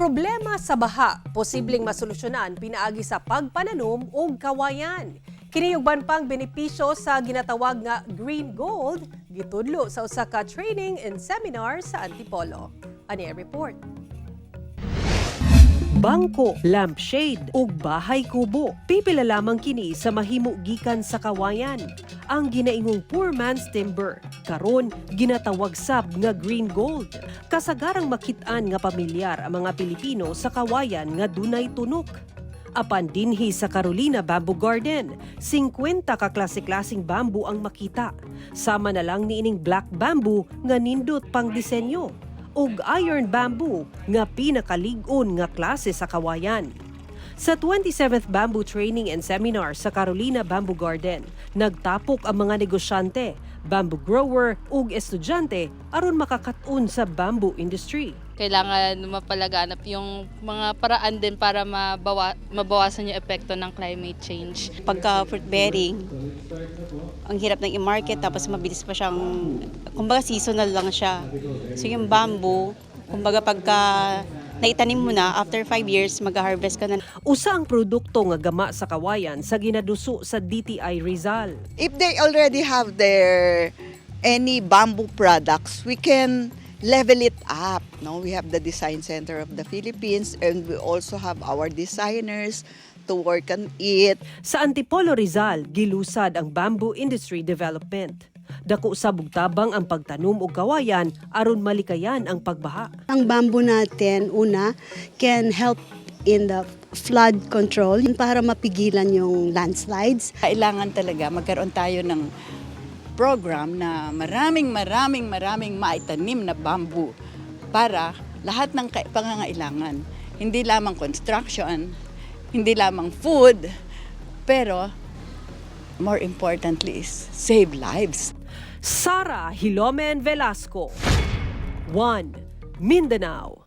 Problema sa baha, posibleng masolusyonan pinaagi sa pagpananom og kawayan. Kini ug uban pang benepisyo sa ginatawag nga green gold gitudlo sa usa ka training and seminar sa Antipolo. Ani ang report. Bangko, lampshade ug bahay kubo. Pipila lamang kini sa mahimo gikan sa kawayan. Ang ginaingong poor man's timber. Karon ginatawag sab nga green gold. Kasagarang makit-an nga pamilyar ang mga Pilipino sa kawayan nga dunay tunok. Apan dinhi sa Carolina Bamboo Garden, 50 ka klase-klaseng bamboo ang makita. Sama na lang niining black bamboo nga nindot pang disenyo ug iron bamboo nga pinakalig-on nga klase sa kawayan. Sa 27th Bamboo Training and Seminar sa Carolina Bamboo Garden, nagtapok ang mga negosyante, bamboo grower ug estudyante aron makakat-on sa bamboo industry. Kailangan mapalaganap yung mga paraan din para mabawasan yung epekto ng climate change. Pagka fruit bearing, ang hirap ng i-market, tapos mabilis pa siyang, kumbaga seasonal lang siya. So yung bamboo, kumbaga pagka naitanim mo na, after 5 years, mag-harvest ka na. Usa ang produkto nga gama sa kawayan sa ginaduso sa DTI Rizal. If they already have their any bamboo products, we can level it up. No, we have the Design Center of the Philippines, and we also have our designers to work on it. Sa Antipolo, Rizal, gilusad ang bamboo industry development. Dako sa bugtabang ang pagtanom og kawayan aron malikayan ang pagbaha. Ang bamboo natin, una, can help in the flood control para mapigilan yung landslides. Kailangan talaga magkaroon tayo ng program na maraming maraming maraming maitanim na bamboo para lahat ng pangangailangan. Hindi lamang construction, hindi lamang food, pero more importantly is save lives. Sara Hilomen Velasco. 1. Mindanao.